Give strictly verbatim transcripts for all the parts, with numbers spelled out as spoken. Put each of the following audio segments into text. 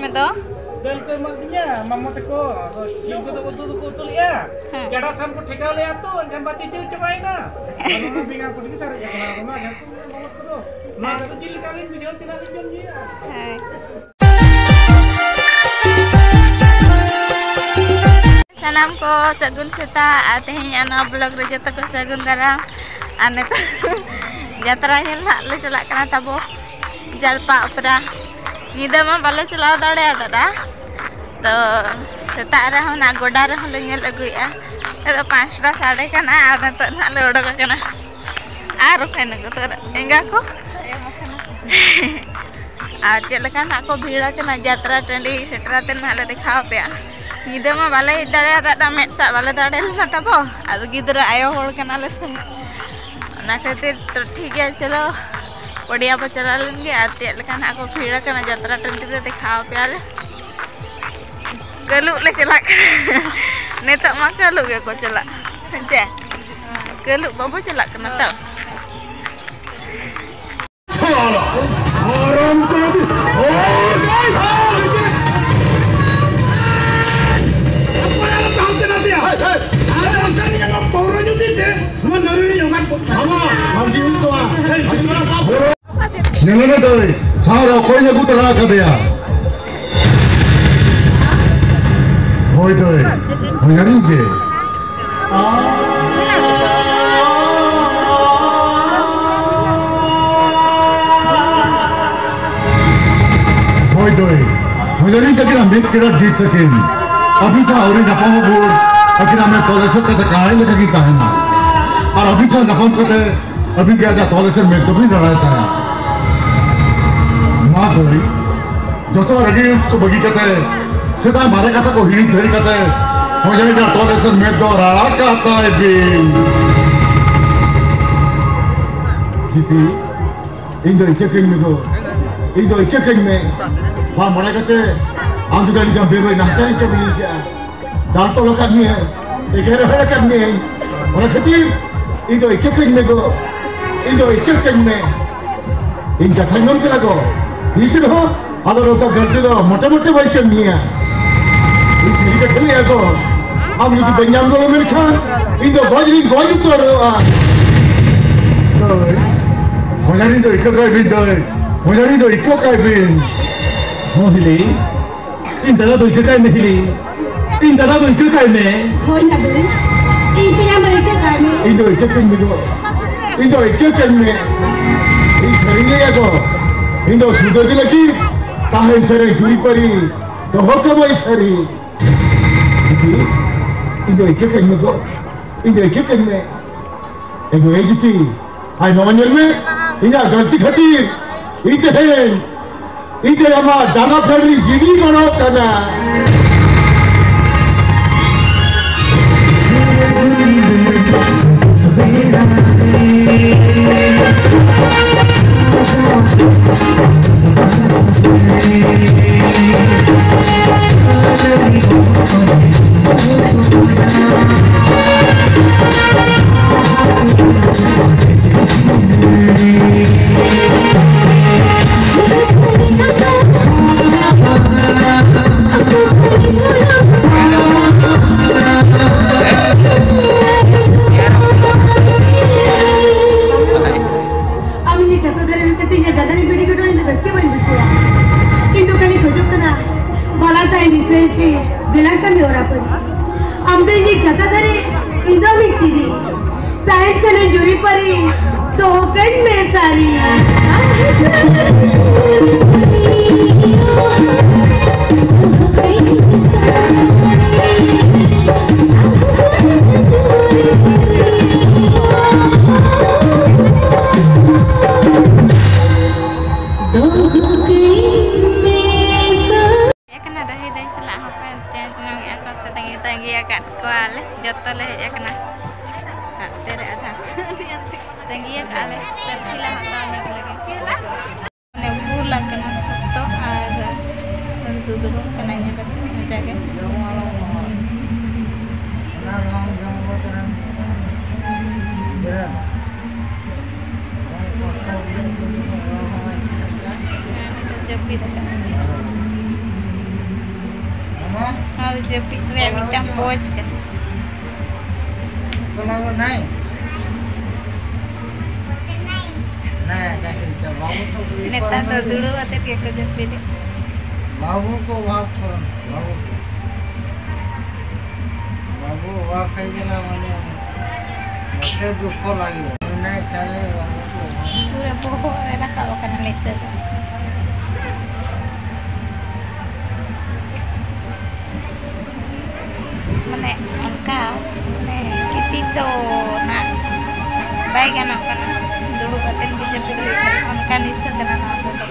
ᱢᱮ ᱫᱚ᱾ ᱫᱟᱹᱞ ᱠᱚ ᱮᱢᱟᱫᱤᱧᱟ ᱢᱟᱢᱟ ᱛᱟᱠᱚ, ᱟᱫᱚ ᱡᱤᱞ ᱠᱚᱫᱚ ᱩᱛᱩ ᱫᱚᱠᱚ ᱩᱛᱩ ᱞᱮᱜᱼᱟ᱾ ᱦᱮᱸ᱾ ᱜᱟᱰᱟ ᱥᱟᱱ ᱠᱚ ᱴᱷᱮᱠᱟᱣ ᱞᱮᱜᱼᱟ ᱛᱚ, ᱮᱱᱠᱷᱟᱱ ᱵᱟᱹᱛᱤ ᱛᱮ ᱪᱟᱵᱟᱭᱮᱱᱟ᱾ ᱟᱫᱚ ᱚᱱᱟ ᱵᱮᱸᱜᱟᱲ ᱠᱚ ᱛᱮᱜᱮ ᱥᱟᱨᱮᱡ ᱟᱠᱟᱱᱟ, ᱟᱫᱚ ᱚᱱᱟ ᱜᱮ ᱩᱛᱩ ᱞᱮᱱᱟ ᱵᱟᱵᱚᱫ ᱠᱚᱫᱚ᱾ ᱱᱚᱣᱟ ᱦᱮᱸ᱾ ᱠᱚᱫᱚ ᱪᱮᱫ ᱞᱮᱠᱟ ᱞᱤᱧ ᱵᱩᱡᱷᱟᱹᱣ ᱠᱮᱫᱟ ᱞᱤᱧ ᱡᱚᱢ ᱧᱩᱭᱟ᱾ ᱦᱮᱸ᱾ ᱥᱟᱱᱟᱢ ᱠᱚ ᱥᱟᱹᱜᱩᱱ ᱥᱮᱛᱟᱜ, ᱟᱨ ᱛᱮᱦᱮᱧ ᱟᱨ ᱱᱚᱣᱟ vlog ᱨᱮ ᱡᱚᱛᱚ ᱠᱚ ᱥᱟᱹᱜᱩᱱ ᱫᱟᱨᱟᱢ᱾ ᱟᱨ ᱱᱤᱛᱚᱜ ᱡᱟᱛᱨᱟ ᱧᱮᱞ ᱱᱟᱦᱟᱜ ᱞᱮ ᱪᱟᱞᱟᱜ ᱠᱟᱱᱟ ᱛᱟᱵᱚ ᱡᱟᱞᱯᱟ ᱚᱯᱮᱨᱟ᱾ ᱧᱤᱫᱟᱹ ᱢᱟ ᱵᱟᱞᱮ ᱪᱟᱞᱟᱣ ᱫᱟᱲᱮᱭᱟᱫᱟ, ᱛᱚ ᱥᱮᱛᱟᱜ ᱨᱮᱦᱚᱸ ᱱᱟᱜ ᱜᱚᱰᱟ ᱨᱮᱦᱚᱸ ᱞᱮ ᱧᱮᱞ ᱟᱹᱜᱩᱭᱮᱫᱼᱟ᱾ ᱱᱤᱛᱚᱜ ᱯᱟᱸᱪᱴᱟ ᱥᱟᱰᱮ ᱠᱟᱱᱟ ᱟᱨ ᱱᱤᱛᱚᱜ ᱱᱟᱦᱟᱜ ᱞᱮ ᱚᱰᱚᱠ ᱟᱠᱟᱱᱟ᱾ ᱟᱨ ᱚᱠᱟᱭ ᱱᱟᱠᱚ ᱛᱚᱨᱟ ᱮᱸᱜᱟ ᱠᱚ? ᱟᱨ ᱪᱮᱫ ᱞᱮᱠᱟ ᱱᱟᱜ ᱠᱚ ᱵᱷᱤᱲ ᱟᱠᱟᱱᱟ ᱡᱟᱛᱨᱟ ᱴᱟᱺᱰᱤ ᱥᱮᱴᱮᱨ ᱟᱛᱮ ᱱᱟᱜ ᱞᱮ ᱫᱮᱠᱷᱟᱣ ᱟᱯᱮᱭᱟ᱾ ᱧᱤᱫᱟᱹ ᱢᱟ ᱵᱟᱞᱮ ᱦᱮᱡ ᱫᱟᱲᱮᱭᱟᱫᱟ, ᱢᱮᱫ ᱥᱟᱜ ᱵᱟᱞᱮ ᱫᱟᱲᱮ ᱞᱮᱱᱟ ᱛᱟᱵᱚ᱾ ᱟᱫᱚ ᱜᱤᱫᱽᱨᱟᱹ ᱟᱭᱳ ᱦᱚᱲ ᱠᱟᱱᱟᱞᱮ ᱥᱮ, ᱚᱱᱟ ᱠᱷᱟᱹᱛᱤᱨ ᱛᱚ ᱴᱷᱤᱠ ᱜᱮᱭᱟ, ᱪᱚᱞᱚ ᱯᱚᱰᱤᱭᱟ ᱵᱚ ᱪᱟᱞᱟᱣ ᱞᱮᱱ ᱜᱮ᱾ ᱟᱨ ᱪᱮᱫ ᱞᱮᱠᱟ ᱱᱟᱜ ᱠᱚ ᱵᱷᱤᱲ ᱟᱠᱟᱱᱟ ᱡᱟᱛᱨᱟ ᱴᱟᱺᱰᱤ ᱨᱮ ᱫᱮᱠᱷᱟᱣ ᱟᱯᱮᱭᱟᱞᱮ᱾ ᱠᱟᱹᱞᱩᱜ ᱞᱮ ᱪᱟᱞᱟᱜ ᱠᱟᱱᱟ᱾ ᱱᱤᱛᱚᱜ ᱢᱟ ᱠᱟᱹᱞᱩᱜ ᱜᱮᱠᱚ ᱪᱟᱞᱟᱜ᱾ ᱦᱮᱸ ᱪᱮ? ᱠᱟᱹᱞᱩᱜ ᱵᱟᱵᱚ ᱪᱟᱞᱟᱜ ᱠᱟᱱᱟ ᱛᱚ? ᱧᱮᱞᱮ ᱢᱮ ᱫᱟᱹᱭ, ᱥᱟᱶ ᱨᱮ ᱚᱠᱚᱭ ᱟᱹᱜᱩ ᱛᱚᱨᱟ ᱟᱠᱟᱫᱮᱭᱟ? ᱦᱳᱭ ᱫᱟᱹᱭ, ᱦᱳᱭ ᱟᱹᱞᱤᱧ ᱜᱮ᱾ ᱦᱳᱭ ᱫᱟᱹᱭ, ᱦᱳᱭ ᱟᱹᱞᱤᱧ ᱛᱟᱹᱠᱤᱱᱟᱜ ᱢᱤᱫ ᱠᱮᱨᱟ ᱰᱤᱴ ᱛᱟᱹᱠᱤᱱ᱾ ᱟᱹᱵᱤᱱ ᱥᱟᱶ ᱟᱹᱣᱨᱤ ᱧᱟᱯᱟᱢᱚᱜ ᱵᱷᱳᱨ ᱟᱹᱠᱤᱱᱟᱜ ᱢᱮᱫ ᱛᱚᱞ ᱮᱥᱮᱫ ᱠᱟᱛᱮ ᱠᱟᱦᱟᱭ ᱞᱮᱠᱟ ᱠᱤᱱ ᱛᱟᱦᱮᱱᱟ᱾ ᱟᱨ ᱟᱹᱵᱤᱱ ᱥᱟᱶ ᱧᱟᱯᱟᱢ ᱠᱟᱛᱮ ᱟᱹᱵᱤᱱ ᱜᱮ ᱟᱡᱟᱜ ᱛᱚᱞ ᱮᱥᱮᱫ ᱢᱮᱫ ᱫᱚᱵᱤᱱ ᱨᱟᱲᱟᱭ ᱛᱟᱭᱟ᱾ ᱢᱟ ᱫᱟᱹᱭ, ᱡᱚᱛᱚ ᱨᱟᱹᱜᱤ ᱠᱚ ᱵᱟᱹᱜᱤ ᱠᱟᱛᱮ, ᱥᱮᱫᱟᱭ ᱢᱟᱨᱮ ᱠᱟᱛᱷᱟ ᱠᱚ ᱦᱤᱲᱤᱧ ᱥᱟᱹᱨᱤ ᱠᱟᱛᱮ, ᱦᱚᱸ ᱡᱟᱹᱱᱤᱡ ᱡᱟᱦᱟᱸ ᱛᱚᱞ ᱮᱥᱮᱫ ᱢᱮᱫ ᱫᱚ ᱨᱟᱲᱟ ᱠᱟᱜ ᱛᱟᱭ ᱵᱤᱱ᱾ ᱡᱤᱛᱤ, ᱤᱧ ᱫᱚ ᱤᱠᱟᱹ ᱠᱟᱹᱧ ᱢᱮ ᱜᱚ, ᱤᱧ ᱫᱚ ᱤᱠᱟᱹ ᱠᱟᱹᱧ ᱢᱮ᱾ ᱵᱟᱝ ᱵᱟᱲᱟᱭ ᱠᱟᱛᱮ ᱟᱢ ᱡᱩᱫᱤ ᱟᱹᱰᱤ ᱜᱟᱱ ᱵᱮᱵᱟᱹᱲᱤᱡ ᱱᱟᱦᱟᱪᱟᱨ ᱤᱧ ᱠᱟᱹᱢᱤ ᱠᱮᱜᱼᱟ, ᱫᱟᱞ ᱛᱚᱞ ᱟᱠᱟᱫ ᱢᱮᱭᱟ, ᱮᱜᱮᱨ ᱨᱚᱦᱮᱫ ᱟᱠᱟᱫ ᱢᱮᱭᱟᱹᱧ, ᱚᱱᱟ ᱠᱷᱟᱹᱛᱤᱨ ᱤᱧ ᱫᱚ ᱤᱠᱟᱹ ᱠᱟᱹᱧ ᱢᱮ ᱜᱚ, ᱤᱧ ᱫᱚ ᱤᱠᱟᱹ ᱠᱟᱹᱧ ᱢᱮ᱾ ᱤᱧ ᱠᱟᱛᱷᱟᱧ ᱢᱮᱱ ᱠᱮᱫᱟ ᱜᱚ, ᱛᱤᱥ ᱨᱮᱦᱚᱸ ᱟᱫᱚ ᱱᱚᱝᱠᱟ ᱜᱟᱹᱞᱛᱤ ᱫᱚ ᱢᱚᱴᱮ ᱢᱚᱴᱮ ᱵᱟᱭ ᱠᱟᱹᱢᱤᱭᱟ᱾ ᱤᱧ ᱥᱟᱹᱨᱤ ᱠᱟᱛᱷᱟ ᱞᱟᱹᱭᱟ ᱛᱚ, ᱟᱢ ᱡᱩᱫᱤ ᱵᱟᱹᱧ ᱧᱟᱢ ᱜᱚᱲᱚ ᱢᱮᱱᱠᱷᱟᱱ ᱤᱧ ᱫᱚ ᱜᱚᱡ ᱨᱤᱧ ᱜᱚᱡ ᱩᱛᱟᱹᱨᱚᱜᱼᱟ᱾ ᱫᱟᱹᱭ, ᱦᱚᱧᱦᱟᱨᱤᱧ ᱫᱚ ᱤᱠᱟᱹ ᱠᱟᱭ ᱵᱤᱱ ᱫᱟᱹᱭ, ᱦᱚᱧᱦᱟᱨᱤᱧ ᱫᱚ ᱤᱠᱟᱹ ᱠᱟᱭ ᱵᱤᱱ᱾ ᱦᱚᱸ ᱦᱤᱞᱤ, ᱤᱧ ᱫᱟᱫᱟ ᱫᱚ ᱤᱠᱟᱹ ᱠᱟᱭ ᱢᱮ ᱦᱤᱞᱤ, ᱤᱧ ᱫᱟᱫᱟ ᱫᱚ ᱤᱠᱟᱹ ᱠᱟᱭ ᱢᱮ᱾ ᱦᱳᱭ ᱱᱟ ᱫᱟᱹᱭ, ᱤᱧ ᱛᱮᱭᱟᱝ ᱫᱚ ᱤᱠᱟᱹ ᱠᱟᱭ ᱢᱮ᱾ ᱤᱧ ᱫᱚ ᱤᱠᱟᱹ ᱠᱟᱹᱧ ᱢᱮ ᱜᱚ, ᱤᱧ ᱫᱚ ᱤᱠᱟᱹ ᱠᱟᱹᱧ ᱢᱮ᱾ ᱤᱧ ᱥᱟᱹᱨᱤᱧ ᱞᱟᱹᱭᱟ ᱜᱚ, ᱤᱧ ᱫᱚ ᱥᱩᱫᱷᱟᱹ ᱫᱤ ᱞᱟᱹᱜᱤᱫ ᱛᱟᱦᱮᱱ ᱥᱟᱹᱨᱤ ᱡᱩᱨᱤ ᱯᱟᱹᱨᱤ ᱫᱚᱦᱚ ᱠᱟᱢᱟᱹᱧ ᱥᱟᱹᱨᱤ᱾ ᱡᱤᱛᱤ, ᱤᱧ ᱫᱚ ᱤᱠᱟᱹ ᱠᱟᱹᱧ ᱢᱮ ᱜᱚ, ᱤᱧ ᱫᱚ ᱤᱠᱟᱹ ᱠᱟᱹᱧ ᱢᱮ᱾ ᱮ ᱜᱚ, ᱮ ᱡᱤᱛᱤ, ᱟᱭ ᱱᱚᱣᱟ ᱧᱮᱞ ᱢᱮ, ᱤᱧᱟᱹᱜ ᱜᱟᱹᱞᱛᱤ ᱠᱷᱟᱹᱛᱤᱨ ᱤᱧ ᱛᱮᱦᱮᱧ, ᱤᱧ ᱛᱮ ᱟᱢᱟᱜ ᱡᱟᱸᱜᱟ ᱯᱷᱮᱰ ᱨᱤᱧ ᱡᱤᱣᱤ ᱜᱚᱲᱚᱜ ᱠᱟᱱᱟ᱾ ᱟᱢ ᱤᱧ ᱪᱟᱠᱟ ᱫᱟᱨᱮ ᱢᱮᱱᱛᱮ ᱤᱧᱟᱹᱜ ᱡᱟᱫᱟᱨᱤ ᱵᱤᱰᱤ ᱜᱚᱴᱟ ᱤᱧ ᱫᱚ ᱵᱮᱥ ᱜᱮ ᱵᱟᱹᱧ ᱵᱩᱡᱷᱟᱹᱣᱟ᱾ ᱤᱧ ᱫᱚ ᱠᱷᱟᱹᱞᱤ ᱠᱷᱚᱡᱚᱜ ᱠᱟᱱᱟ, ᱵᱷᱟᱞᱟ ᱛᱟᱭ ᱱᱤᱥᱟᱹᱭ ᱥᱮ ᱫᱮᱞᱟ ᱠᱟᱹᱢᱤ ᱦᱚᱨᱟ ᱯᱟᱹᱨᱤ᱾ ᱟᱢ ᱫᱚ ᱤᱧᱤᱡ ᱪᱟᱠᱟ ᱫᱟᱨᱮ, ᱤᱧ ᱫᱚ ᱟᱢᱤᱡ ᱛᱤᱨᱤ᱾ ᱛᱟᱦᱮᱱ ᱥᱟᱱᱟᱧ ᱡᱩᱨᱤ ᱯᱟᱹᱨᱤ, ᱫᱚᱦᱚ ᱠᱟᱹᱧ ᱢᱮ ᱥᱟᱹᱨᱤ᱾ ᱦᱮᱡ ᱟᱠᱟᱱᱟ ᱨᱟᱹᱦᱤ ᱫᱟᱹᱭ ᱥᱟᱞᱟᱜ, ᱦᱟᱯᱮ ᱪᱮᱧᱡᱽ ᱧᱚᱜ ᱮᱫᱟ ᱠᱚ, ᱛᱟᱺᱜᱤ ᱛᱟᱺᱜᱤ ᱟᱠᱟᱫ ᱠᱚᱣᱟᱞᱮ, ᱡᱚᱛᱚ ᱞᱮ ᱦᱮᱡ ᱟᱠᱟᱱᱟ᱾ ᱦᱟᱱᱛᱮ ᱨᱮ ᱟᱫᱷᱟ ᱛᱟᱺᱜᱤ ᱟᱠᱟᱫ ᱞᱮ, ᱥᱮᱞᱯᱷᱤ ᱞᱮ ᱦᱟᱛᱟᱣ ᱧᱚᱜ ᱞᱟᱹᱜᱤᱫ᱾ ᱚᱱᱮ ᱵᱷᱩᱞ ᱟᱠᱟᱱᱟ ᱥᱚᱠᱛᱚ, ᱟᱨ ᱱᱚᱰᱮ ᱫᱚ ᱫᱩᱲᱩᱵ ᱠᱟᱱᱟ, ᱧᱮᱞ ᱟᱯᱮ ᱢᱚᱡᱟ ᱜᱮ᱾ ᱡᱟᱹᱯᱤᱫ ᱱᱚᱣᱟ ᱫᱚ ᱡᱟᱹᱯᱤᱫ ᱨᱮᱭᱟᱜ ᱢᱤᱫᱴᱟᱝ ᱯᱚᱡᱽ ᱠᱟᱱᱟ᱾ ᱱᱮᱛᱟᱨ ᱫᱚ ᱫᱩᱲᱩᱵ ᱟᱛᱮᱫ ᱜᱮᱠᱚ ᱡᱟᱹᱯᱤᱫᱮᱫ᱾ ᱵᱟᱹᱵᱩ ᱠᱚ ᱚᱵᱷᱟᱵ ᱠᱚᱨᱚᱱ, ᱵᱟᱹᱵᱩ ᱠᱚ᱾ ᱵᱟᱹᱵᱩ ᱚᱵᱷᱟᱵ ᱦᱩᱭ ᱠᱟᱱᱟ, ᱢᱟᱱᱮ, ᱱᱚᱛᱮ ᱫᱩᱠᱷᱚ ᱞᱟᱜᱮ᱾ ᱢᱮᱱᱟᱭ ᱛᱟᱞᱮ ᱵᱟᱹᱵᱩ ᱠᱚ ᱚᱵᱷᱟᱵ᱾ ᱯᱩᱨᱟᱹ ᱵᱚᱦᱚᱜ ᱨᱮ ᱨᱟᱠᱟᱵ ᱟᱠᱟᱱᱟ ᱱᱤᱥᱟᱹ ᱫᱚ᱾ ᱢᱟᱱᱮ ᱚᱱᱠᱟ, ᱢᱟᱱᱮ ᱜᱤᱛᱤᱡ ᱫᱚ ᱱᱟᱜ ᱵᱟᱭ ᱜᱟᱱᱚᱜ ᱠᱟᱱᱟ, ᱫᱩᱲᱩᱵ ᱠᱟᱛᱮᱫ ᱜᱮ ᱡᱟᱹᱯᱤᱫ ᱦᱩᱭᱩᱜ ᱠᱟᱱᱟ, ᱚᱱᱠᱟ ᱱᱤᱥᱟᱹ ᱠᱟᱱᱟ ᱱᱚᱣᱟ ᱠᱚᱫᱚ᱾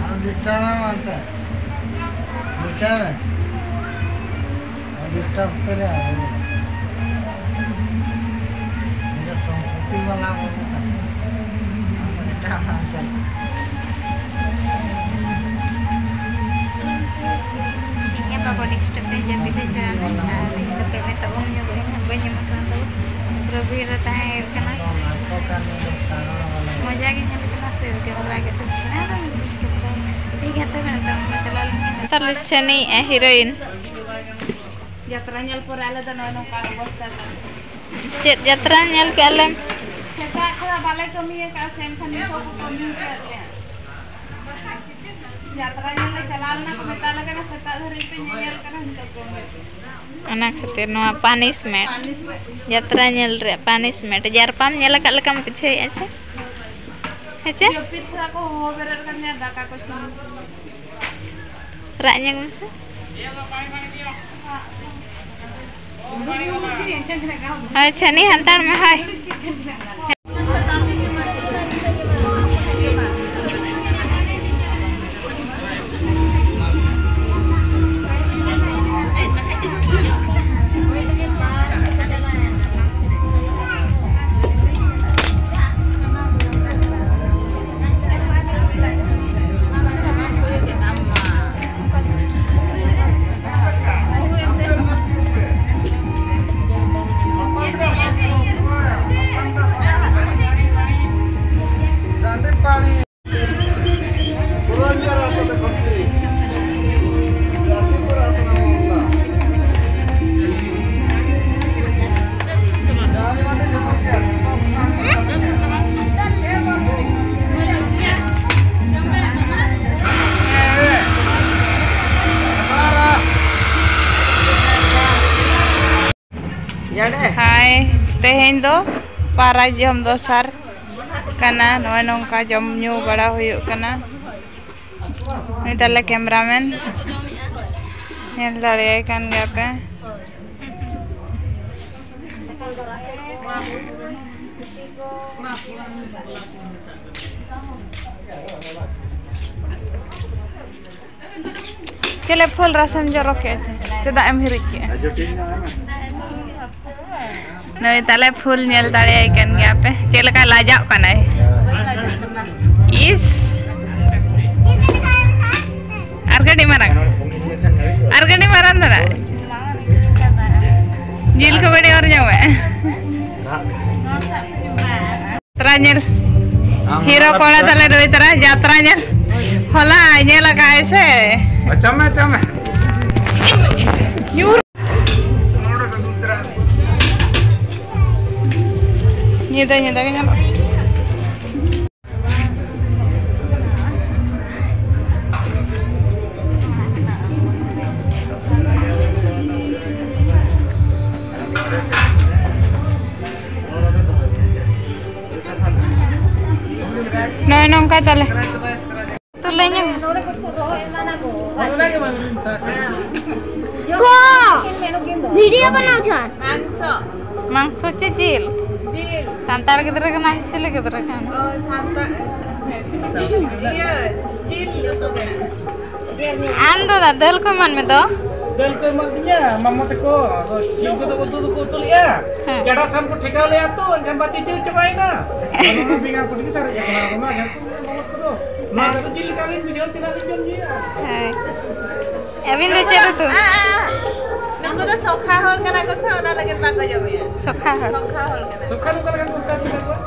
ᱟᱨᱚ ᱰᱤᱥᱴᱟᱵ ᱢᱮ ᱢᱟ ᱮᱱᱛᱮ᱾ ᱰᱤᱥᱴᱟᱵ ᱢᱮ᱾ ᱰᱤᱥᱴᱟᱵ ᱠᱟᱛᱮ ᱨᱮ ᱟᱨᱚ ᱱᱤᱡᱮ ᱥᱚᱢᱯᱚᱛᱤ ᱵᱟᱞᱟ ᱵᱟᱹᱵᱩ ᱠᱟᱱᱟ᱾ ᱟᱫᱚ ᱮᱴᱟᱜ ᱦᱚᱲ ᱪᱟᱞᱟᱜ᱾ ᱤᱧ ᱵᱟᱵᱟ ᱰᱤᱥᱴᱟᱵ ᱨᱮ ᱡᱟᱹᱯᱤᱫ ᱮ ᱪᱟᱞᱟᱣ ᱞᱮᱱᱟ᱾ ᱟᱨ ᱤᱧ ᱫᱚ ᱱᱤᱛᱚᱜ ᱩᱢ ᱧᱚᱜᱚᱜ ᱟᱹᱧ, ᱵᱟᱹᱧ ᱮᱢ ᱟᱠᱟᱱᱟ ᱛᱟᱵᱚ᱾ ᱯᱩᱨᱟᱹ ᱵᱷᱤᱲ ᱨᱮ ᱛᱟᱦᱮᱸ ᱦᱩᱭᱩᱜ ᱠᱟᱱᱟ᱾ ᱢᱚᱡᱟ ᱜᱮ ᱧᱮᱞᱚᱜ ᱠᱟᱱᱟ, ᱥᱮ ᱜᱮ ᱦᱚᱞᱟ ᱜᱮ ᱥᱮᱱ ᱠᱟᱱᱟ᱾ ᱟᱫᱚ ᱴᱷᱤᱠ ᱜᱮᱭᱟ, ᱛᱚᱵᱮ ᱱᱤᱛᱚᱜ ᱩᱢ ᱪᱟᱞᱟᱣ ᱞᱮᱱ ᱠᱷᱟᱱ᱾ ᱛᱟᱦᱞᱮ ᱪᱷᱟᱹᱱᱤᱭᱮᱜᱼᱟ ᱦᱤᱨᱳᱭᱤᱱ᱾ ᱡᱟᱛᱨᱟ ᱧᱮᱞ ᱯᱚᱨᱮ ᱟᱞᱮ ᱫᱚ ᱱᱚᱜᱼᱚᱭ ᱱᱚᱝᱠᱟ ᱚᱵᱚᱥᱛᱟ ᱛᱟᱞᱮ᱾ ᱪᱮᱫ ᱡᱟᱛᱨᱟ ᱧᱮᱞ ᱠᱮᱜᱼᱟ ᱞᱮ? ᱥᱮᱛᱟᱜ ᱠᱷᱚᱱᱟᱜ ᱵᱟᱞᱮ ᱠᱟᱹᱢᱤ ᱟᱠᱟᱫᱼᱟ ᱥᱮ, ᱮᱱᱠᱷᱟᱱ ᱱᱤᱛᱚᱜ ᱠᱚ ᱠᱟᱹᱢᱤ ᱟᱠᱟᱫ ᱞᱮᱭᱟ᱾ ᱡᱟᱛᱨᱟ ᱧᱮᱞ ᱞᱮ ᱪᱟᱞᱟᱣ ᱞᱮᱱᱟ, ᱠᱚ ᱢᱮᱛᱟ ᱞᱮ ᱠᱟᱱᱟ ᱥᱮᱛᱟᱜ ᱫᱷᱟᱹᱨᱤᱡ ᱯᱮ ᱧᱮᱧᱮᱞ ᱠᱟᱱᱟ, ᱱᱤᱛᱚᱜ ᱠᱚ ᱮᱢᱮᱫ ᱯᱮᱭᱟ᱾ ᱚᱱᱟ ᱠᱷᱟᱹᱛᱤᱨ ᱱᱚᱣᱟ punishment᱾ Punishment᱾ ᱡᱟᱛᱨᱟ ᱧᱮᱞ ᱨᱮᱭᱟᱜ punishment᱾ ᱡᱟᱨᱯᱟᱢ ᱧᱮᱞ ᱟᱠᱟᱫ ᱞᱮᱠᱟᱢ ᱵᱩᱡᱷᱟᱹᱣᱮᱫᱼᱟ ᱪᱮ? ᱦᱮᱸ ᱪᱮ? ᱡᱟᱹᱯᱤᱫ ᱠᱷᱚᱱᱟᱜ ᱠᱚ ᱦᱚᱦᱚ ᱵᱮᱨᱮᱫ ᱠᱟᱫᱤᱧᱟ, ᱫᱟᱠᱟ ᱠᱚ ᱤᱥᱤᱱ᱾ ᱨᱟᱜ ᱧᱚᱜ ᱢᱮᱥᱮ᱾ ᱦᱳᱭ, ᱪᱷᱟᱹᱱᱤ ᱦᱟᱛᱟᱲ ᱢᱮ, ᱦᱳᱭ᱾ ᱦᱟᱭ, ᱛᱮᱦᱮᱧ ᱫᱚ ᱯᱟᱨᱟ ᱡᱚᱢ ᱫᱚᱥᱟᱨ ᱠᱟᱱᱟ᱾ ᱱᱚᱜᱼᱚᱭ ᱱᱚᱝᱠᱟ ᱡᱚᱢ ᱧᱩ ᱵᱟᱲᱟ ᱦᱩᱭᱩᱜ ᱠᱟᱱᱟ᱾ ᱱᱩᱭ ᱛᱟᱞᱮ ᱠᱮᱢᱨᱟᱢᱮᱱ, ᱧᱮᱞ ᱫᱟᱲᱮᱭᱟᱭ ᱠᱟᱱ ᱜᱮᱭᱟ ᱯᱮ᱾ ᱪᱮᱞᱮ ᱯᱷᱩᱞ ᱨᱟᱥᱮᱢ ᱡᱚᱨᱚ ᱠᱮᱜᱼᱟ ᱪᱮ? ᱪᱮᱫᱟᱜ ᱮᱢ ᱦᱤᱨᱤᱡ ᱠᱮᱜᱼᱟ? ᱱᱩᱭ ᱛᱟᱞᱮ ᱯᱷᱩᱞ ᱧᱮᱞ ᱫᱟᱲᱮᱭᱟᱭ ᱠᱟᱱ ᱜᱮᱭᱟ ᱯᱮ, ᱪᱮᱫ ᱞᱮᱠᱟ ᱞᱟᱡᱟᱜ ᱠᱟᱱᱟᱭ᱾ ᱤᱥ! ᱟᱨ ᱠᱟᱹᱴᱤᱡ ᱢᱟᱨᱟᱝ, ᱟᱨ ᱠᱟᱹᱴᱤᱡ ᱢᱟᱨᱟᱝ ᱫᱷᱟᱨᱟ᱾ ᱡᱤᱞ ᱠᱚ ᱠᱟᱹᱴᱤᱡ ᱚᱨ ᱧᱚᱜ ᱢᱮ᱾ ᱡᱟᱛᱨᱟ ᱧᱮᱞ᱾ ᱟᱢ ᱦᱤᱨᱳ ᱚᱱᱟ ᱠᱚᱲᱟ ᱯᱤᱪᱷᱟᱹ ᱛᱟᱞᱮ ᱱᱩᱭ ᱛᱟᱨᱟ ᱡᱟᱛᱨᱟ ᱧᱮᱞ᱾ ᱦᱚᱞᱟ ᱧᱮᱞ ᱟᱠᱟᱫ ᱟᱭ ᱥᱮ᱾ ᱟᱪᱪᱷᱟ ᱢᱮ, ᱟᱪᱪᱷᱟ ᱢᱮ᱾ ᱧᱩᱨ᱾ ᱧᱤᱫᱟᱹ, ᱧᱤᱫᱟᱹ ᱜᱮ ᱧᱮᱞᱚᱜᱼᱟ᱾ ᱱᱚᱜᱼᱚᱭ ᱱᱚᱝᱠᱟ ᱛᱟᱞᱮ᱾ ᱛᱚ ᱞᱟᱹᱭ ᱧᱚᱜ᱾ ᱠᱚ ᱵᱷᱤᱰᱤᱭᱳ ᱵᱟᱱᱟᱣ ᱪᱚᱱ᱾ ᱢᱟᱝᱥᱚ᱾ ᱢᱟᱝᱥᱚ ᱪᱮ ᱡᱤᱞ? ᱡᱤᱞ᱾ ᱥᱟᱱᱛᱟᱲ ᱜᱤᱫᱽᱨᱟᱹ ᱠᱟᱱᱟᱭ ᱥᱮ ᱪᱤᱞᱤ ᱜᱤᱫᱽᱨᱟᱹ ᱠᱟᱱᱟᱭ? ᱚ, ᱥᱟᱱᱛᱟᱲ, ᱤᱭᱟᱹ, ᱡᱤᱞ ᱩᱛᱩ ᱜᱮ᱾ ᱟᱢ ᱫᱚ ᱫᱟ, ᱫᱟᱹᱞ ᱠᱚ ᱮᱢᱟᱱ ᱢᱮ ᱫᱚ᱾ ᱫᱟᱹᱞ ᱠᱚ ᱮᱢᱟᱜ ᱫᱤᱧᱟ, ᱢᱟᱢᱟ ᱛᱟᱠᱚ᱾ ᱟᱫᱚ ᱡᱤᱞ ᱠᱚᱫᱚ ᱩᱛᱩ ᱫᱚᱠᱚ ᱩᱛᱩ ᱞᱮᱜᱼᱟ᱾ ᱦᱮᱸ᱾ ᱜᱟᱰᱟ ᱥᱟᱱ ᱠᱚ ᱴᱷᱮᱠᱟᱣ ᱞᱮᱜᱼᱟ ᱛᱚ, ᱮᱱᱠᱷᱟᱱ ᱵᱟᱹᱛᱤ ᱪᱤᱨ ᱪᱟᱵᱟᱭᱮᱱᱟ᱾ ᱟᱫᱚ ᱚᱱᱟ ᱵᱮᱸᱜᱟᱲ ᱠᱚ ᱛᱮᱜᱮ ᱥᱟᱨᱮᱡ ᱟᱠᱟᱱᱟ᱾ ᱚᱱᱟ ᱜᱮ ᱩᱛᱩ ᱵᱟᱵᱚᱫ ᱠᱚᱫᱚ᱾ ᱱᱚᱣᱟ ᱫᱚ ᱡᱤᱞ ᱞᱮᱠᱟ ᱜᱤᱧ ᱵᱩᱡᱷᱟᱹᱣ ᱛᱮᱱᱟᱜ ᱞᱤᱧ ᱡᱚᱢ ᱧᱩᱭᱟ᱾ ᱦᱳᱭ᱾ ᱟᱹᱵᱤᱱ ᱫᱚ ᱪᱮᱫ ᱩᱛᱩ? ᱱᱩᱠᱩ ᱫᱚ ᱥᱚᱠᱷᱟ ᱦᱚᱲ ᱠᱟᱱᱟ ᱠᱚ ᱥᱮ, ᱚᱱᱟ ᱞᱟᱹᱜᱤᱫ ᱵᱟᱠᱚ ᱡᱚᱢᱮᱜᱼᱟ᱾ ᱥᱚᱠᱷᱟ ᱦᱚᱲ᱾ ᱥᱚᱠᱷᱟ ᱦᱚᱲ ᱠᱟᱱᱟ᱾ ᱥᱚᱠᱷᱟ ᱫᱚ ᱚᱠᱟ ᱞᱮᱠᱟᱱ ᱠᱚ ᱢᱮᱛᱟ ᱠᱚᱣᱟ?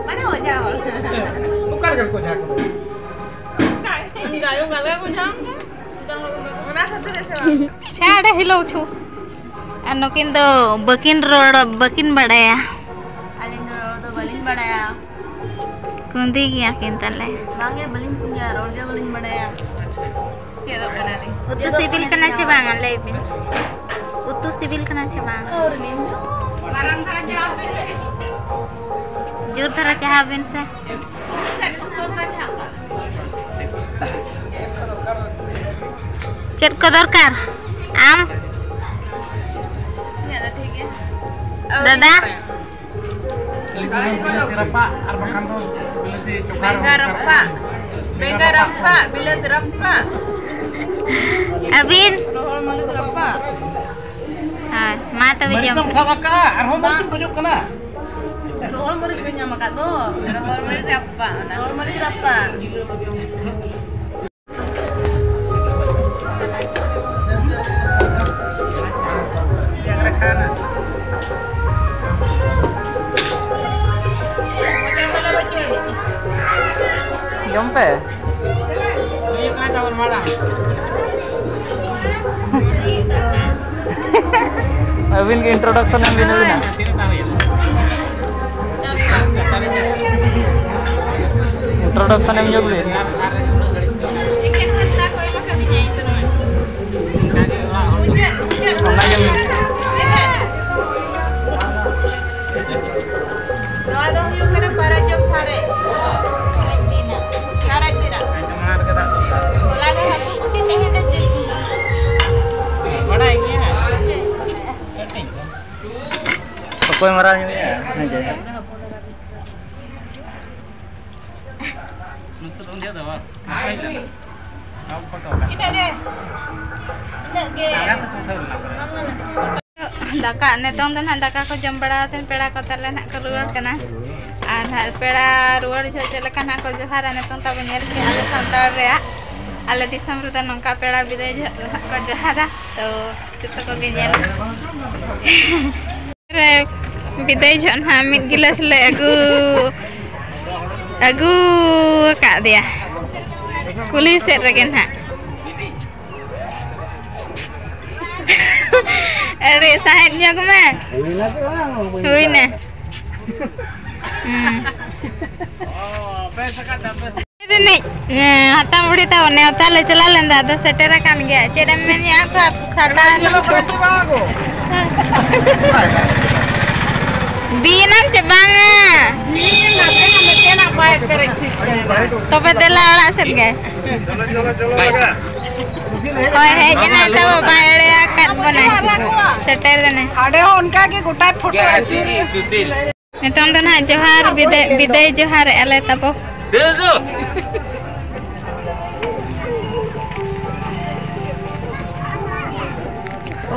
ᱢᱟᱱᱮ ᱚᱡᱷᱟ ᱦᱚᱲ᱾ ᱚᱠᱟ ᱞᱮᱠᱟᱱ ᱠᱚ ᱚᱡᱷᱟ ᱠᱚ? ᱚᱱᱠᱟ ᱜᱮ, ᱚᱱᱠᱟ ᱜᱮ ᱚᱡᱷᱟ ᱠᱚ᱾ ᱚᱱᱟ ᱠᱷᱟᱹᱛᱤᱨ ᱥᱮ ᱵᱟᱝ? ᱪᱷᱟᱲ ᱦᱤᱞᱳ ᱪᱷᱩ᱾ ᱟᱨ ᱱᱩᱠᱤᱱ ᱫᱚ ᱵᱟᱹᱠᱤᱱ ᱨᱚᱲ, ᱵᱟᱹᱠᱤᱱ ᱵᱟᱲᱟᱭᱟ᱾ ᱟᱹᱞᱤᱧ ᱫᱚ ᱨᱚᱲ ᱫᱚ ᱵᱟᱹᱞᱤᱧ ᱵᱟᱲᱟᱭᱟ᱾ ᱠᱩᱸᱫᱤ ᱜᱮᱭᱟ ᱠᱤᱱ ᱛᱟᱞᱮ᱾ ᱵᱟᱝᱜᱮ, ᱵᱟᱹᱞᱤᱧ ᱠᱩᱸᱫᱤᱭᱟ, ᱨᱚᱲ ᱜᱮ ᱵᱟᱹᱞᱤᱧ ᱵᱟᱲᱟᱭᱟ᱾ ᱪᱮᱫᱚᱜ ᱠᱟᱱᱟᱞᱤᱧ᱾ ᱩᱛᱩ ᱪᱮᱫᱚᱜ ᱥᱤᱵᱤᱞ ᱠᱟᱱᱟ ᱠᱟᱱᱟᱞᱤᱧ ᱪᱮ ᱱᱟᱣᱟ᱾ ᱵᱟᱝᱟ, ᱞᱟᱹᱭ ᱵᱤᱱ? ᱩᱛᱩ ᱥᱤᱵᱤᱞ ᱠᱟᱱᱟ ᱪᱮ ᱵᱟᱝ? ᱟᱹᱣᱨᱤ ᱞᱤᱧ ᱡᱚᱢ᱾ ᱡᱳᱨ ᱫᱷᱟᱨᱟ ᱪᱟᱦᱟᱣ ᱵᱤᱱ ᱥᱮ᱾ ᱪᱮᱫ ᱠᱚ ᱫᱚᱨᱠᱟᱨ? ᱟᱢ? ᱤᱧᱟᱹᱜ ᱫᱚ ᱴᱷᱤᱠ ᱜᱮᱭᱟ᱾ ᱫᱟᱫᱟ? ᱵᱤᱞᱟᱹᱛᱤ ᱨᱟᱯᱟᱜ ᱟᱨ ᱵᱟᱠᱷᱟᱱ ᱫᱚ ᱵᱤᱞᱟᱹᱛᱤ ᱪᱚᱠᱷᱟ ᱨᱮᱦᱚᱸ ᱵᱮᱸᱜᱟᱲ ᱫᱚᱨᱠᱟᱨ ᱨᱟᱯᱟᱜ, ᱠᱟᱱᱟ᱾ ᱵᱮᱸᱜᱟᱲ ᱨᱟᱯᱟᱜ, ᱵᱤᱞᱟᱹᱛᱤ ᱨᱟᱯᱟᱜ᱾ ᱟᱹᱵᱤᱱ? ᱨᱚᱦᱚᱲ ᱢᱟᱹᱨᱤᱪ ᱨᱟᱯᱟᱜ᱾ ᱦᱳᱭ, ᱢᱟ ᱛᱚᱵᱮ ᱢᱟᱹᱨᱤᱪ ᱡᱚᱢ ᱫᱚᱢ ᱯᱮ᱾ ᱥᱟᱵ ᱟᱠᱟᱫᱼᱟ, ᱟᱨᱦᱚᱸ ᱢᱟᱹᱨᱤᱪ ᱮᱢ ᱠᱷᱚᱡᱚᱜ ᱠᱟᱱᱟ? ᱨᱚᱦᱚᱲ ᱢᱟᱹᱨᱤᱪ ᱯᱮ ᱧᱟᱢ ᱟᱠᱟᱫ ᱫᱚ᱾ ᱨᱚᱦᱚᱲ ᱢᱟᱹᱨᱤᱪ ᱨᱟᱯᱟᱜ ᱚᱱᱟ᱾ ᱨᱚᱦᱚᱲ ᱢᱟᱹᱨᱤᱪ ᱨᱟᱯᱟᱜ᱾ ᱡᱚᱢ ᱯᱮ᱾ ᱟᱹᱵᱤᱱ ᱜᱮ introduction ᱮᱢ ᱵᱤᱱ ᱟᱹᱵᱤᱱᱟᱜ᱾ Introduction ᱮᱢ ᱧᱚᱜ ᱵᱤᱱ᱾ ᱚᱱᱟᱜᱮ᱾ ᱱᱚᱣᱟ ᱫᱚ ᱦᱩᱭᱩᱜ ᱠᱟᱱᱟ ᱯᱟᱨᱟᱡᱚᱢ ᱥᱟᱨᱮᱡ᱾ ᱥᱟᱨᱮᱡ ᱫᱤᱱᱟᱜ᱾ ᱥᱟᱨᱮᱡ ᱫᱤᱱᱟᱜ᱾ ᱦᱚᱞᱟ ᱫᱚ ᱦᱟᱹᱠᱩ ᱠᱩᱴᱤ, ᱛᱮᱦᱮᱧ ᱫᱚ ᱡᱤᱞ ᱠᱩᱴᱤ᱾ ᱵᱟᱰᱟᱭ ᱜᱮᱭᱟ᱾ ᱠᱟᱹᱴᱤᱡ᱾ ᱚᱠᱚᱭ ᱢᱟᱨᱟᱝ ᱧᱚᱜ ᱜᱮᱭᱟ? ᱦᱮᱸ, ᱡᱟᱭᱦᱳᱠ᱾ ᱱᱚᱛᱮ ᱫᱚ ᱩᱱᱤᱭᱟᱜ ᱫᱚ ᱵᱟᱝ᱾ ᱤᱱᱟᱹᱜ ᱜᱮ᱾ ᱤᱱᱟᱹᱜ ᱜᱮ᱾ ᱫᱟᱠᱟ, ᱱᱤᱛᱚᱝ ᱫᱚ ᱱᱟᱦᱟᱜ ᱫᱟᱠᱟ ᱠᱚ ᱡᱚᱢ ᱵᱟᱲᱟ ᱠᱟᱛᱮ ᱯᱮᱲᱟ ᱠᱚ ᱛᱟᱞᱮ ᱱᱟᱦᱟᱜ ᱠᱚ ᱨᱩᱣᱟᱹᱲ ᱠᱟᱱᱟ᱾ ᱟᱨ ᱱᱟᱦᱟᱜ ᱯᱮᱲᱟ ᱨᱩᱣᱟᱹᱲ ᱡᱚᱦᱚᱜ ᱪᱮᱫ ᱞᱮᱠᱟ ᱱᱟᱦᱟᱜ ᱠᱚ ᱡᱚᱦᱟᱨᱟ, ᱱᱤᱛᱚᱝ ᱛᱟᱵᱚ ᱧᱮᱞ ᱠᱮᱜᱼᱟ ᱟᱞᱮ ᱥᱟᱱᱛᱟᱲ ᱨᱮᱭᱟᱜ, ᱟᱞᱮ ᱫᱤᱥᱚᱢ ᱨᱮᱫᱚ ᱱᱚᱝᱠᱟ ᱯᱮᱲᱟ ᱵᱤᱫᱟᱹᱭ ᱡᱚᱦᱚᱜ ᱫᱚ ᱱᱟᱦᱟᱜ ᱠᱚ ᱡᱚᱦᱟᱨᱟ᱾ ᱛᱚ ᱡᱚᱛᱚ ᱠᱚᱜᱮ ᱧᱮᱞ᱾ ᱨᱮ ᱵᱤᱫᱟᱹᱭ ᱡᱚᱦᱚᱜ ᱱᱟᱦᱟᱜ ᱢᱤᱫ ᱜᱤᱞᱟᱹᱥ ᱞᱮ ᱟᱹᱜᱩ, ᱟᱹᱜᱩ ᱟᱠᱟᱫᱮᱭᱟ ᱠᱩᱞᱦᱤ ᱥᱮᱫ ᱨᱮᱜᱮ ᱱᱟᱦᱟᱜ᱾ ᱟᱹᱰᱤ ᱥᱟᱦᱮᱫ ᱧᱚᱜ ᱢᱮ᱾ ᱦᱩᱭᱱᱟ ᱥᱮ ᱵᱟᱝ? ᱦᱩᱭᱱᱟ᱾ ᱦᱩᱸ᱾ ᱨᱤᱱᱤᱡ, ᱦᱮᱸ, ᱦᱟᱛᱟᱢ ᱵᱩᱲᱦᱤ ᱛᱟᱵᱚ ᱱᱮᱣᱛᱟ ᱞᱮ ᱪᱟᱞᱟᱣ ᱞᱮᱱ ᱫᱚ, ᱟᱫᱚ ᱥᱮᱴᱮᱨ ᱟᱠᱟᱱ ᱜᱮᱭᱟ᱾ ᱪᱮᱫ ᱮᱢ ᱢᱮᱱᱮᱜᱼᱟ ᱠᱚ ᱥᱟᱲᱠᱷᱟ? ᱵᱤᱭᱮᱱᱟᱢ ᱪᱮ ᱵᱟᱝᱟ? ᱛᱚᱵᱮ ᱫᱮᱞᱟ ᱚᱲᱟᱜ ᱥᱮᱫ ᱜᱮ᱾ ᱦᱳᱭ, ᱦᱮᱡ ᱮᱱᱟᱭ ᱛᱟᱵᱚ, ᱵᱟᱭ ᱮᱲᱮ ᱟᱠᱟᱫ ᱵᱚᱱᱟᱭ᱾ ᱥᱮᱴᱮᱨ ᱮᱱᱟᱭ᱾ ᱦᱟᱸᱰᱮ ᱦᱚᱸ ᱚᱱᱠᱟ ᱜᱮ ᱜᱚᱴᱟᱭ ᱯᱷᱳᱴᱳ ᱟᱹᱪᱩᱨ᱾ ᱱᱤᱛᱚᱝ ᱫᱚ ᱱᱟᱦᱟᱜ ᱡᱚᱦᱟᱨ, ᱵᱤᱫᱟᱹᱭ, ᱵᱤᱫᱟᱹᱭ ᱡᱚᱦᱟᱨ ᱮᱜᱼᱟ ᱞᱮ ᱛᱟᱵᱚ᱾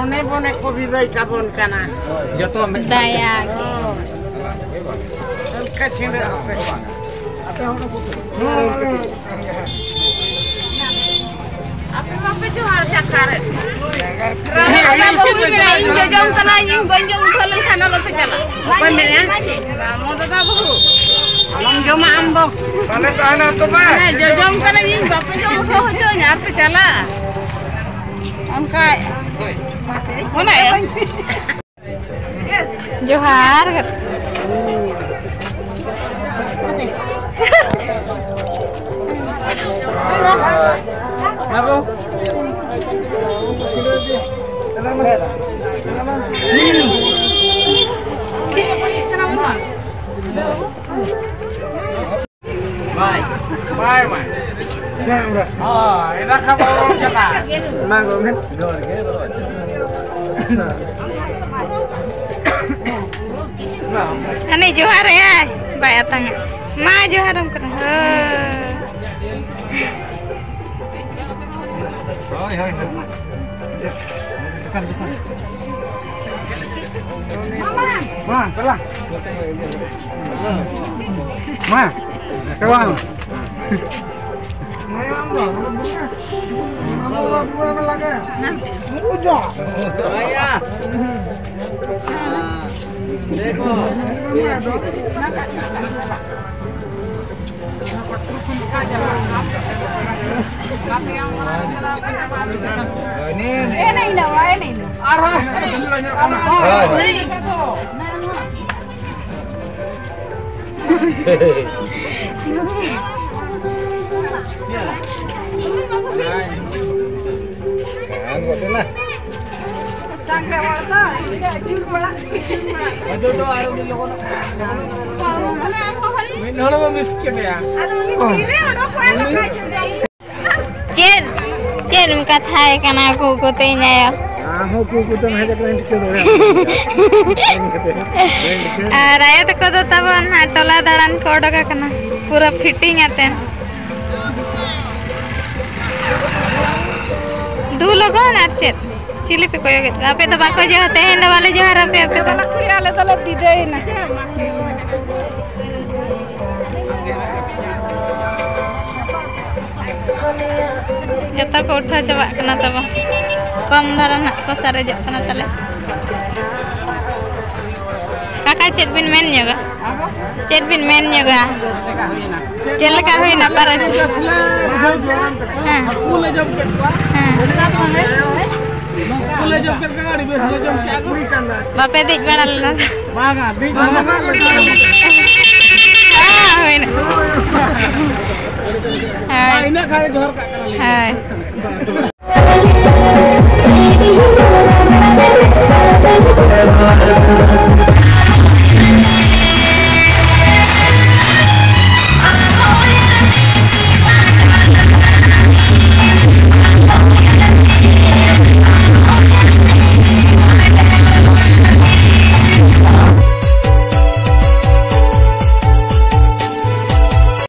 ᱚᱱᱮ ᱵᱚᱱᱮ ᱠᱚ ᱵᱤᱫᱟᱹᱭ ᱠᱟᱵᱚᱱ ᱠᱟᱱᱟ᱾ ᱡᱚᱛᱚ ᱢᱤᱫ ᱫᱟᱭᱟ ᱜᱮ᱾ ᱦᱳᱭ᱾ ᱚᱱᱠᱟ ᱪᱷᱤᱸᱰᱟᱹᱜ ᱟᱯᱮ᱾ ᱟᱯᱮ ᱢᱟᱯᱮ ᱡᱚᱦᱟᱨ ᱡᱟᱠᱟᱨ᱾ ᱨᱟᱢᱚ ᱫᱟᱫᱟ ᱵᱟᱹᱦᱩᱭ ᱢᱮᱱᱟ, "ᱤᱧ ᱡᱚᱡᱚᱢ ᱠᱟᱱᱟ, ᱤᱧ ᱵᱟᱹᱧ ᱡᱚᱢ ᱩᱴᱷᱟᱹᱣ ᱞᱮᱱᱠᱷᱟᱱ ᱟᱞᱚᱯᱮ ᱪᱟᱞᱟᱜ᱾" ᱚᱠᱚᱭ ᱢᱮᱱᱟ? ᱨᱟᱢᱚ ᱫᱟᱫᱟ ᱵᱟᱹᱦᱩ᱾ ᱟᱞᱚᱢ ᱡᱚᱢᱟ ᱟᱢ ᱫᱚ᱾ ᱛᱟᱦᱞᱮ ᱛᱟᱦᱮᱱᱟ ᱛᱚᱵᱮ᱾ ᱦᱮᱸ, ᱡᱚᱡᱚᱢ ᱠᱟᱱᱟ, ᱤᱧ ᱵᱟᱯᱮ ᱡᱚᱢ ᱩᱴᱷᱟᱹᱣ ᱦᱚᱪᱚᱧᱟ, ᱟᱨᱯᱮ ᱪᱟᱞᱟᱜ᱾ ᱚᱱᱠᱟ ᱢᱚᱱᱮ᱾ ᱡᱚᱦᱟᱨ᱾ ᱵᱟᱭ, ᱵᱟᱭ, ᱵᱟᱭ᱾ ᱦᱮᱸ, ᱚᱲᱟᱜ᱾ ᱦᱳᱭ, ᱮᱱᱟ ᱠᱷᱟᱱ ᱵᱚᱱ ᱨᱚᱲ ᱠᱟᱱᱟ᱾ ᱚᱱᱟ ᱠᱚ ᱜᱮ᱾ ᱦᱟᱹᱱᱤ ᱡᱚᱦᱟᱨ ᱮ ᱟᱭ, ᱵᱟᱭ ᱟᱛᱟᱝᱟ᱾ ᱢᱟ ᱡᱚᱦᱟᱨᱟᱢ ᱠᱟᱱᱟ᱾ ᱦᱳᱭ᱾ ᱦᱳᱭ, ᱦᱳᱭ, ᱦᱳᱭ᱾ ᱢᱟ, ᱪᱟᱞᱟᱜ᱾ ᱢᱟ, ᱪᱟᱞᱟᱜ᱾ ᱢᱤᱫ ᱦᱚᱲ ᱵᱚ ᱢᱤᱥ ᱠᱮᱫᱮᱭᱟ᱾ ᱪᱮᱫ, ᱪᱮᱫ ᱮᱢ ᱠᱟᱛᱷᱟᱭ ᱠᱟᱱᱟ ᱠᱩ ᱠᱚᱛᱮ ᱤᱧ ᱟᱭᱳ? ᱟᱢ ᱦᱚᱸ ᱠᱩ ᱠᱚᱛᱮᱢ ᱦᱮᱡ ᱟᱠᱟᱱᱟ, ᱤᱧ ᱴᱷᱤᱠᱟᱹ ᱫᱟᱲᱮᱭᱟᱜ ᱠᱟᱱᱟ᱾ ᱟᱨ ᱟᱭᱳ ᱛᱟᱠᱚ ᱫᱚ ᱛᱟᱵᱚᱱ ᱦᱟᱸᱜ ᱴᱚᱞᱟ ᱫᱟᱬᱟᱱ ᱠᱚ ᱚᱰᱚᱠ ᱟᱠᱟᱱᱟ, ᱯᱩᱨᱟᱹ ᱯᱷᱤᱴᱤᱝ ᱟᱛᱮ᱾ ᱫᱩ ᱞᱚᱜᱚᱱ ᱟᱨ ᱪᱮᱫ? ᱪᱤᱞᱤ ᱯᱮ ᱠᱚᱭᱚᱜᱮᱫ ᱠᱚᱣᱟ? ᱟᱯᱮ ᱫᱚ ᱵᱟᱠᱚ ᱡᱚᱦᱟᱨ, ᱛᱮᱦᱮᱧ ᱫᱚ ᱵᱟᱞᱮ ᱡᱚᱦᱟᱨ ᱟᱯᱮ, ᱟᱯᱮ ᱫᱚ᱾ ᱵᱟᱞᱟ ᱠᱩᱲᱤ, ᱟᱞᱮ ᱫᱚᱞᱮ ᱵᱤᱫᱟᱹᱭᱮᱱᱟ᱾ ᱡᱚᱛᱚ ᱠᱚ ᱩᱴᱷᱟᱹᱣ ᱪᱟᱵᱟᱜ ᱠᱟᱱᱟ ᱛᱟᱵᱚ᱾ ᱠᱚᱢ ᱫᱷᱟᱨᱟ ᱱᱟᱜ ᱠᱚ ᱥᱟᱨᱮᱡᱚᱜ ᱠᱟᱱᱟ ᱛᱟᱞᱮ᱾ ᱠᱟᱠᱟ, ᱪᱮᱫ ᱵᱤᱱ ᱢᱮᱱ ᱧᱚᱜᱟ? ᱪᱮᱫ ᱵᱤᱱ ᱢᱮᱱ ᱧᱚᱜᱟ? ᱪᱮᱫ ᱞᱮᱠᱟ ᱦᱩᱭᱱᱟ ᱯᱟᱨᱟᱡᱽ? ᱵᱮᱥ ᱞᱮ ᱵᱩᱡᱷᱟᱹᱣ ᱠᱮᱫᱟ᱾ ᱦᱮᱸ᱾ ᱦᱟᱹᱠᱩ ᱞᱮ ᱡᱚᱢ ᱠᱮᱫ ᱠᱚᱣᱟ᱾ ᱦᱮᱸ᱾ ᱦᱟᱹᱠᱩ ᱞᱮ ᱡᱚᱢ ᱠᱮᱫ ᱠᱚᱣᱟ, ᱟᱹᱰᱤ ᱵᱮᱥ ᱞᱮ ᱡᱚᱢ ᱠᱮᱫᱟ᱾ ᱵᱟᱯᱮ ᱫᱮᱡ ᱵᱟᱲᱟ ᱞᱮᱱᱟ? ᱵᱟᱝᱟ, ᱫᱮᱡ ᱵᱟᱝᱟ᱾ ᱦᱮᱸ, ᱦᱩᱭᱱᱟ᱾ ᱦᱳᱭ᱾ ᱤᱱᱟᱹᱜ ᱠᱷᱟᱱ ᱡᱚᱦᱟᱨ ᱠᱟᱜ ᱠᱟᱱᱟᱞᱤᱧ᱾ ᱦᱳᱭ᱾